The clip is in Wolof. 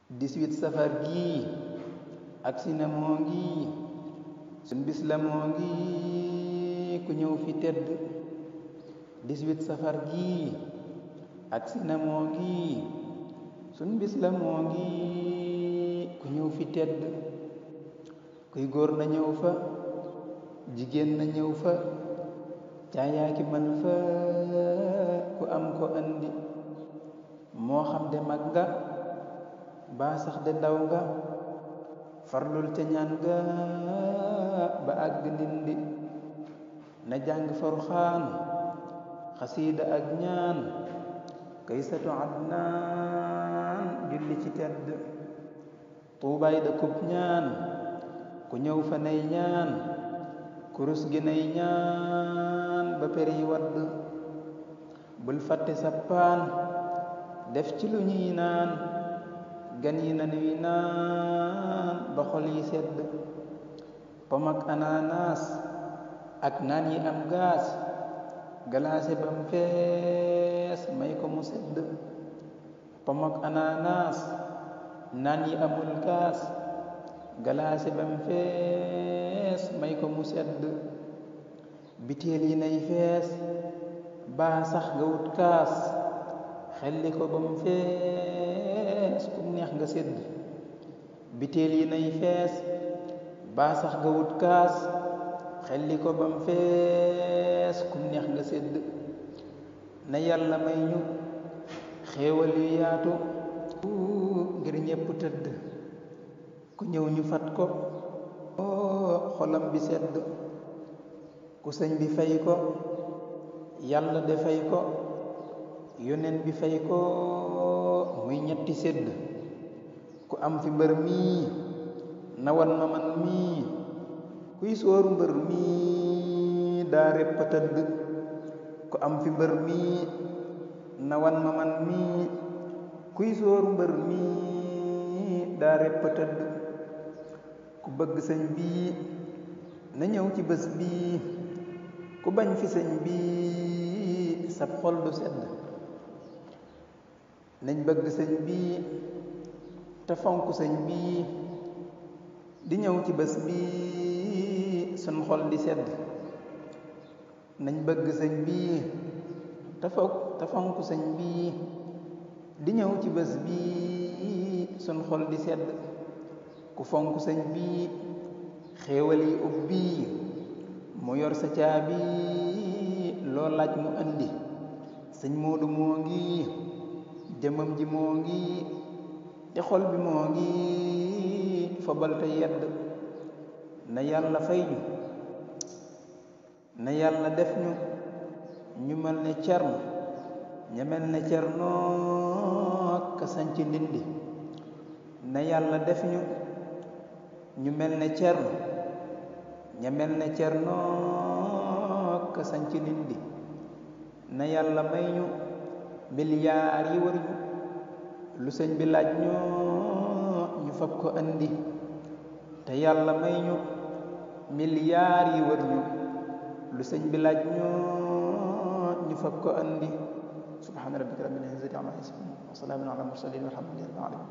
18 safar gii agsi na moo ngi sun bis la moo ngi ku ñëw fi tedd 18 safar gii agsi na moo ngi sun bis la moo ngi ku ñëw fi tedd kuy góor na ñëw fa jigéen na ñëw fa caayaaki man fa ku am ko andi moo xam de mag nga baa sax de ndaw nga farlul ca ñaan ga ba àgg ndindi na jàng Farxaan xasiida ak ñaan kay satu Adnaan julli ci tedd tuubaay da kub ñaan ku ñëw fa nay ñaan kurus gi nay ñaan ba per yi wadd bul fàtte sa paan def ci lu ñuy naan gan yi nanuy naan ba xol yi sedd pom ak anaanaas ak naan yi am gaas galaase bam fees may ko mu sedd pom ak anaanaas naan yi amul gaas galaase bam fees may ko mu sedd biteel yi nay fees baa sax nga wut kaas xelli ko bam fees kum neex nga sedd biteel yi nay fees baa sax nga wut kaas xelli ko bam fees kum neex nga sedd na yàlla may ñu xéewal yu yaatu ngir ñépp tëdd ku ñëw ñu fat ko xolam bi sedd ku sëñ bi fay ko yàlla de fay ko yoneen bi fay ko muy ñetti sedd ku am fi mbër mii na wan ma man mii kuy sóoru mbër mii daa répp tëdd ku am fi mbër mii na wan ma man mii kuy sóoru mbër mii daa répp tëdd ku bëgg sëñ bii na ñëw ci bés bii ku bañ fi sëñ bii sab xol du sedd nañ bëgg sëñ bii te fonk sëñ bii di ñëw ci bés bii sun xol di sedd nañ bëgg sëñ bii te fonk sëñ bii di ñëw ci bés bii sun xol di sedd ku fonk sëñ bii xéewal yi ubbi mu yor sa caabi loo laaj mu andi sëñ Moodu moo ngi jëmam ji moo ngi te xol bi moo ngi fobal te yedd na yàlla fay ñu na yàlla def ñu mel ne Cerno ña mel ne Cerno ka sanc ndindi na yàlla def ñu mel ne Cerno ña mel ne Cerno ka sanc ndindi na yàlla may ñu miliyaar yi wër ñu lu sëñ bi laaj ñu fab ko andi te yàlla may ñu miliyaar yi wër ñu lu sëñ bi laaj ñu fab ko andi subhaana rabbika rabbil izzati amma yasifun wa salaamun ala mursalin walhamdulillahi rabbil alamin